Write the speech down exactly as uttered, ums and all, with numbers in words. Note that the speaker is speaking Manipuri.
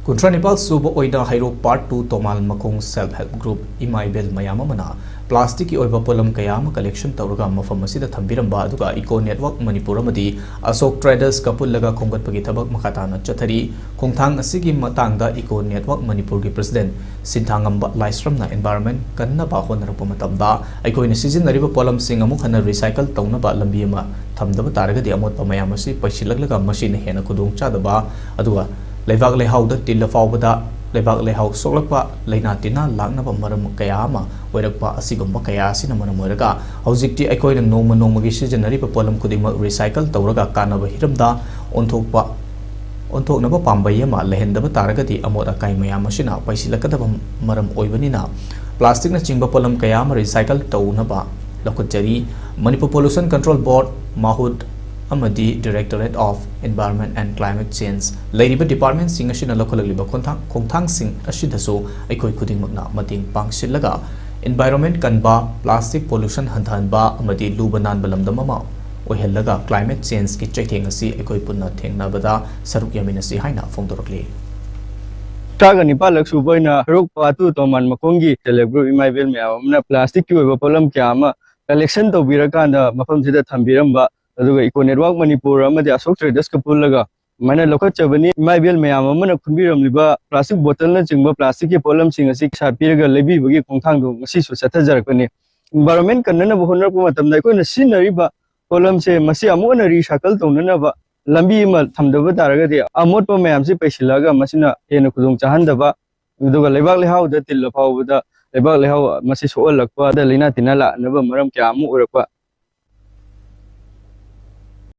ꯀꯨꯟꯊ꯭ꯔꯥ ꯅꯤꯄꯥꯜ ꯁꯨꯕ ꯑꯣꯏꯅ ꯍꯩꯔꯣꯛ ꯄꯥꯔꯠ ꯇꯨ ꯇꯣꯃꯥꯜ ꯃꯈꯣꯡ ꯁꯦꯜꯐ ꯍꯦꯜꯞ ꯒ꯭ꯔꯨꯞ ꯏꯃꯥ ꯏꯕꯦꯜ ꯃꯌꯥꯝ ꯑꯃꯅ ꯄ꯭ꯂꯥꯁꯇꯤꯛꯀꯤ ꯑꯣꯏꯕ ꯄꯣꯠꯂꯝ ꯀꯌꯥ ꯑꯃ ꯀꯂꯦꯛꯁꯟ ꯇꯧꯔꯒ ꯃꯐꯝ ꯑꯁꯤꯗ ꯊꯝꯕꯤꯔꯝꯕ ꯑꯗꯨꯒ ꯏꯀꯣ ꯅꯦꯠꯋꯥꯔꯛ ꯃꯅꯤꯄꯨꯔ ꯑꯃꯗꯤ ꯑꯁꯣꯛ ꯇ꯭ꯔꯦꯗꯔꯁꯀ ꯄꯨꯜꯂꯒ ꯈꯣꯝꯒꯠꯄꯒꯤ ꯊꯕꯛ ꯃꯈꯥ ꯇꯥꯅ ꯆꯠꯊꯔꯤ꯫ ꯈꯣꯡꯊꯥꯡ ꯑꯁꯤꯒꯤ ꯃꯇꯥꯡꯗ ꯏꯀꯣ ꯅꯦꯠꯋꯥꯔꯛ ꯃꯅꯤꯄꯨꯔꯒꯤ ꯄ꯭ꯔꯁꯤꯗꯦꯟ ꯁꯤꯟꯊꯥꯉꯝꯕ ꯂꯥꯏꯁ꯭ꯔꯝꯅ ꯏꯟꯚꯥꯏꯔꯣꯟꯃꯦꯟ ꯀꯟꯅꯕ ꯍꯣꯠꯅꯔꯛꯄ ꯃꯇꯝꯗ ꯑꯩꯈꯣꯏꯅ ꯁꯤꯖꯤꯟꯅꯔꯤꯕ ꯄꯣꯠꯂꯝꯁꯤꯡ ꯑꯃꯨꯛ ꯍꯟꯅ ꯔꯤꯁꯥꯏꯀꯜ ꯇꯧꯅꯕ ꯂꯝꯕꯤ ꯑꯃ ꯊꯝꯗꯕ ꯇꯥꯔꯒꯗꯤ ꯑꯃꯣꯠꯄ ꯃꯌꯥꯝ ꯑꯁꯤ ꯄꯩꯁꯤꯜꯂꯛꯂꯒ ꯃꯁꯤꯅ ꯍꯦꯟꯅ ꯈꯨꯗꯣꯡꯆꯥꯗꯕ ꯑꯗꯨꯒ ꯂꯩꯕꯥꯛ ꯂꯩꯍꯥꯎꯗ ꯇꯤꯜꯂ ꯐꯥꯎꯕꯗ ꯂꯩꯕꯥꯛ ꯂꯩꯍꯥꯎ ꯁꯣꯛꯂꯛꯄ, ꯂꯥꯏꯅꯥ ꯇꯤꯟꯅꯥ ꯂꯥꯛꯅꯕ ꯃꯔꯝ ꯀꯌꯥ ꯑꯃ ꯑꯣꯏꯔꯛꯄ ꯑꯁꯤꯒꯨꯝꯕ ꯀꯌꯥ ꯑꯁꯤꯅ ꯃꯔꯝ ꯑꯣꯏꯔꯒ ꯍꯧꯖꯤꯛꯇꯤ ꯑꯩꯈꯣꯏꯅ ꯅꯣꯡꯃ ꯅꯣꯡꯃꯒꯤ ꯁꯤꯖꯤꯟꯅꯔꯤꯕ ꯄꯣꯠꯂꯝ ꯈꯨꯗꯤꯡꯃꯛ ꯔꯤꯁꯥꯏꯀꯜ ꯇꯧꯔꯒ ꯀꯥꯟꯅꯕ ꯍꯤꯔꯝꯗ ꯑꯣꯟꯊꯣꯛꯄ ꯑꯣꯟꯊꯣꯛꯅꯕ ꯄꯥꯝꯕꯩ ꯑꯃ ꯂꯩꯍꯟꯗꯕ ꯇꯥꯔꯒꯗꯤ ꯑꯃꯣꯠ ꯑꯀꯥꯏ ꯃꯌꯥꯝ ꯑꯁꯤꯅ ꯄꯩꯁꯤꯜꯂꯛꯀꯗꯕ ꯃꯔꯝ ꯑꯣꯏꯕꯅꯤꯅ ꯄ꯭ꯂꯥꯁꯇꯤꯛꯅꯆꯤꯡꯕ ꯄꯣꯠꯂꯝ ꯀꯌꯥ ꯑꯃ ꯔꯤꯁꯥꯏꯀꯜ ꯇꯧꯅꯕ ꯂꯧꯈꯠꯆꯔꯤ꯫ ꯃꯅꯤꯄꯨꯔ ꯄꯣꯂꯨꯁꯟ ꯀꯟꯇ꯭ꯔꯣꯜ ꯕꯣꯔꯗ, ꯃꯥꯍꯨꯠ ꯑꯃꯗꯤ Directorate of Environment and Climate Change ꯂꯩꯔꯤꯕ ꯗꯤꯄꯥꯔꯠꯃꯦꯟꯁꯤꯡ ꯑꯁꯤꯅ ꯂꯧꯈꯠꯂꯛꯂꯤꯕ ꯈꯣꯡꯊꯥꯡ, ꯈꯣꯡꯊꯥꯡꯁꯤꯡ ꯑꯁꯤꯗꯁꯨ ꯑꯩꯈꯣꯏ ꯈꯨꯗꯤꯡꯃꯛꯅ ꯃꯇꯦꯡ ꯄꯥꯡꯁꯤꯜꯂꯒ ꯏꯟꯚꯥꯏꯔꯣꯟꯃꯦꯟ ꯀꯟꯕ, ꯄ꯭ꯂꯥꯁꯇꯤꯛ ꯄꯣꯂꯨꯁꯟ ꯍꯟꯊꯍꯟꯕ ꯑꯃꯗꯤ ꯂꯨꯕ ꯅꯥꯟꯕ ꯂꯝꯗꯝ ꯑꯃ ꯑꯣꯏꯍꯜꯂꯒ ꯀ꯭ꯂꯥꯏꯃꯦꯠ ꯆꯦꯟꯖꯀꯤ ꯆꯩꯊꯦꯡ ꯑꯁꯤ ꯑꯩꯈꯣꯏ ꯄꯨꯟꯅ ꯊꯦꯡꯅꯕꯗ ꯁꯔꯨꯛ ꯌꯥꯃꯤꯟꯅꯁꯤ ꯍꯥꯏꯅ ꯐꯣꯡꯗꯣꯔꯛꯂꯤ꯫ ꯀꯨꯟꯊ꯭ꯔꯥꯒ ꯅꯤꯄꯥꯜꯂꯛ ꯁꯨꯕ ꯑꯣꯏꯅ ꯍꯩꯔꯣꯛ ꯄꯥꯔꯠ ꯇꯨ ꯇꯣꯃꯥꯟ ꯃꯈꯣꯡꯒꯤ ꯁꯦꯜꯐ ꯍꯦꯜꯞ ꯒ꯭ꯔꯨꯞ ꯏꯃꯥ ꯏꯕꯦꯜ ꯃꯌꯥꯝ ꯑꯃꯅ ꯄ꯭ꯂꯥꯁꯇꯤꯛꯀꯤ ꯑꯣꯏꯕ ꯄꯣꯠꯂꯝ ꯀꯌꯥ ꯑꯃ ꯀꯂꯦꯛꯁꯟ ꯇꯧꯕꯤꯔꯀꯥꯟꯗ ꯃꯐꯝꯁꯤꯗ ꯊꯝꯕꯤꯔꯝꯕ, ꯑꯗꯨꯒ ꯏꯀꯣ ꯅꯦꯠꯋꯥꯔꯛ ꯃꯅꯤꯄꯨꯔ ꯑꯃꯗꯤ ꯑꯁꯣꯛ ꯇ꯭ꯔꯦꯗꯔꯁꯀ ꯄꯨꯜꯂꯒ ꯑꯗꯨꯃꯥꯏꯅ ꯂꯧꯈꯠꯆꯕꯅꯤ꯫ ꯏꯃꯥ ꯏꯕꯦꯜ ꯃꯌꯥꯝ ꯑꯃꯅ ꯈꯨꯟꯕꯤꯔꯝꯂꯤꯕ ꯄ꯭ꯂꯥꯁꯇꯤꯛ ꯕꯣꯇꯜꯅꯆꯤꯡꯕ ꯄ꯭ꯂꯥꯁꯇꯤꯛꯀꯤ ꯄꯣꯠꯂꯝꯁꯤꯡ ꯑꯁꯤ ꯄꯩꯁꯥ ꯄꯤꯔꯒ ꯂꯩꯕꯤꯕꯒꯤ ꯈꯣꯡꯊꯥꯡꯗꯣ ꯉꯁꯤꯁꯨ ꯆꯠꯊꯖꯔꯛꯄꯅꯤ꯫ ꯏꯟꯚꯥꯏꯔꯣꯟꯃꯦꯟ ꯀꯟꯅꯅꯕ ꯍꯣꯠꯅꯔꯛꯄ ꯃꯇꯝꯗ ꯑꯩꯈꯣꯏꯅ ꯁꯤꯖꯤꯟꯅꯔꯤꯕ ꯄꯣꯠꯂꯝꯁꯦ ꯃꯁꯤ ꯑꯃꯨꯛ ꯍꯟꯅ ꯔꯤꯁꯥꯏꯀꯜ ꯇꯧꯅꯅꯕ ꯂꯝꯕꯤ ꯑꯃ ꯊꯝꯗꯕ ꯇꯥꯔꯒꯗꯤ ꯑꯃꯣꯠꯄ ꯃꯌꯥꯝꯁꯤ ꯄꯩꯁꯤꯜꯂꯒ ꯃꯁꯤꯅ ꯍꯦꯟꯅ ꯈꯨꯗꯣꯡ ꯆꯥꯍꯟꯗꯕ, ꯑꯗꯨꯒ ꯂꯩꯕꯥꯛ ꯂꯩꯍꯥꯎꯗ ꯇꯤꯜꯂ ꯐꯥꯎꯕꯗ ꯂꯩꯕꯥꯛ ꯂꯩꯍꯥꯎ ꯃꯁꯤ ꯁꯣꯛꯍꯜꯂꯛꯄ, ꯑꯗ ꯂꯥꯏꯅꯥ ꯇꯤꯟꯅꯥ ꯂꯥꯛꯅꯕ ꯃꯔꯝ ꯀꯌꯥ ꯑꯃ ꯑꯣꯏꯔꯛꯄ,